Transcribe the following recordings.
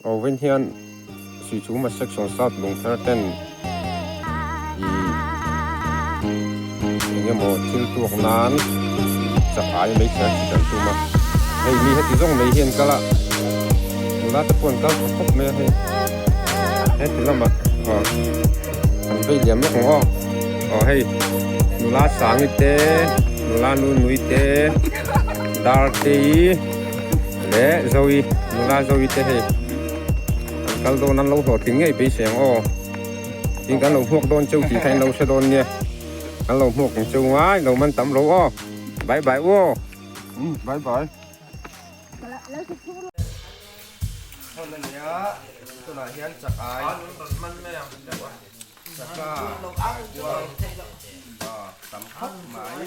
Owen hian Suichhuma Section South Lungpher ten ih eng emaw thil tuak nan chak ai mai chhiar chhit an tum a, hei mi heti zawng mai hi an kal a, nula te pawh an kal tha khawp mai a hei heti lamah aw an vei liam lawk ang aw aw hei nula sangi te nula nunui te dar te i leh zoe nula zoe te hei an kal dawn an lo hlawhtling ngei beisei ang aw tin kan lo hmuak dawn cheu tih kha in lo hre dawn nia kan lo hmuak ang cheu ngai lo man tam lo aw bye bye u aw umm bye bye hmun a nia tunah hian chak ai chaka kuang tam khawp mai.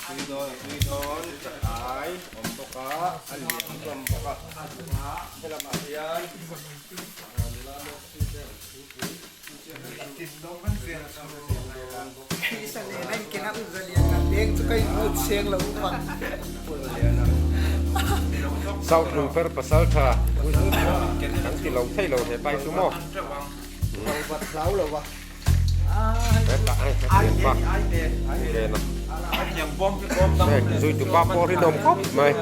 Tui dawn a tui dawn chak ai awm bawk a a lian hlawm bawk a helamah hian nula lawk te an thingpui South Lungper Pasaltha kan ti lo thei lo he pai chu maw. Zui tupa pawh rinawm khawp mai.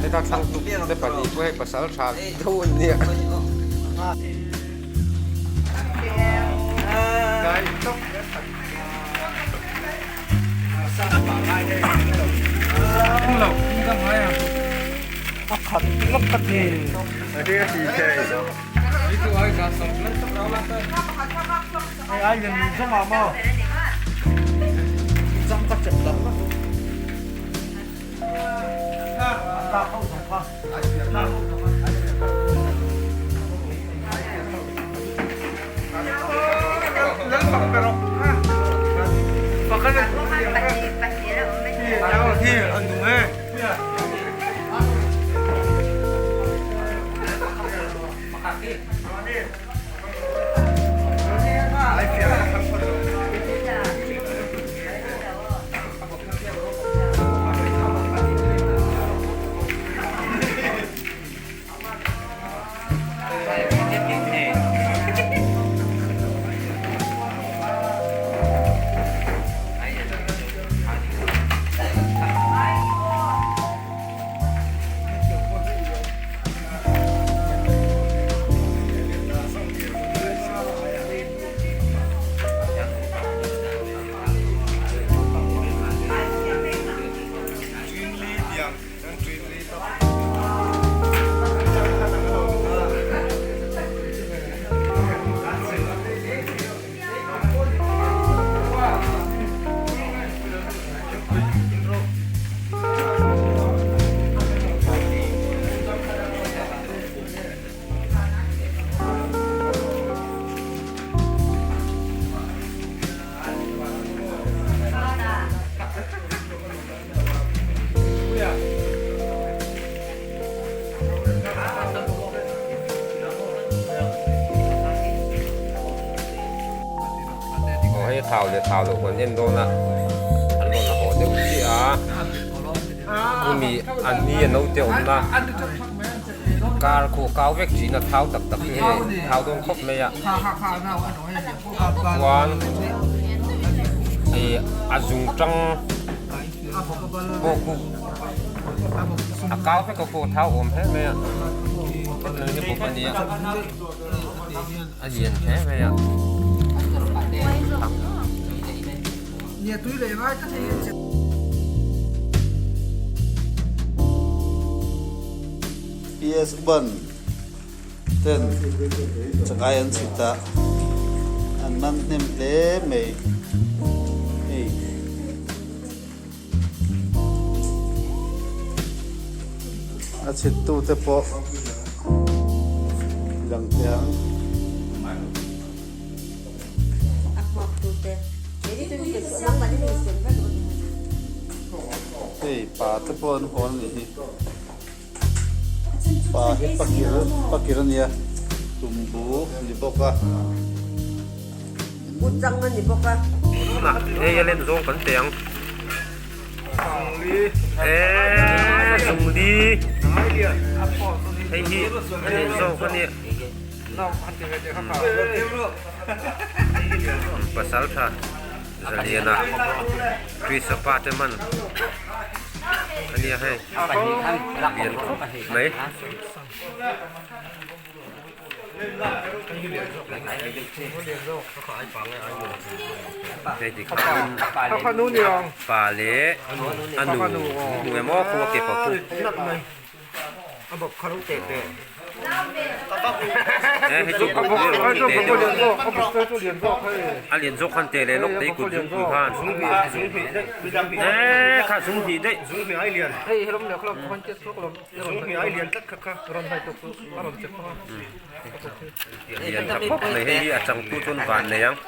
Heta thlang tuk te pahnih pawh hei pasal tha tho an nia. Aw hei thau leh thau loh kan en dawn a an rawn haw deuh chiah a umi an ni a naute awmna car khu kau vek thin a thau tak tak hi hei thau dawn khawp mai a chuan ih a zung tang pawh khu a kau vek a khu thau awm hle mai a hetiang hi bawk a nia a lian hle mai a. PS Ban ten chakai an chhit a, an man hnem hle mai hei. A chhit tu te pawh lang thei ang. Hei pa te pawh an hawn a nih hi. Pa hi pakir pakir a nia tumbu a ni bawk a. Kut chang a ni bawk a. Tunah hei a len zawng kan teh ang. Eee zungli hei hi a len zawk a nia. Pasal tha Zaliana Krista pa te man a nia hei lian khawp mai. Hei ti khan pa leh a nu hmu emaw khu a ke pa khu. He hei chu buk vel rawn ti teh deuh a lian zawk khan teh leh lawk teh kut zungpui khan eee kha zung hnih daih. Lian tha khawp mai hei hi a changtu chuan van nei ang.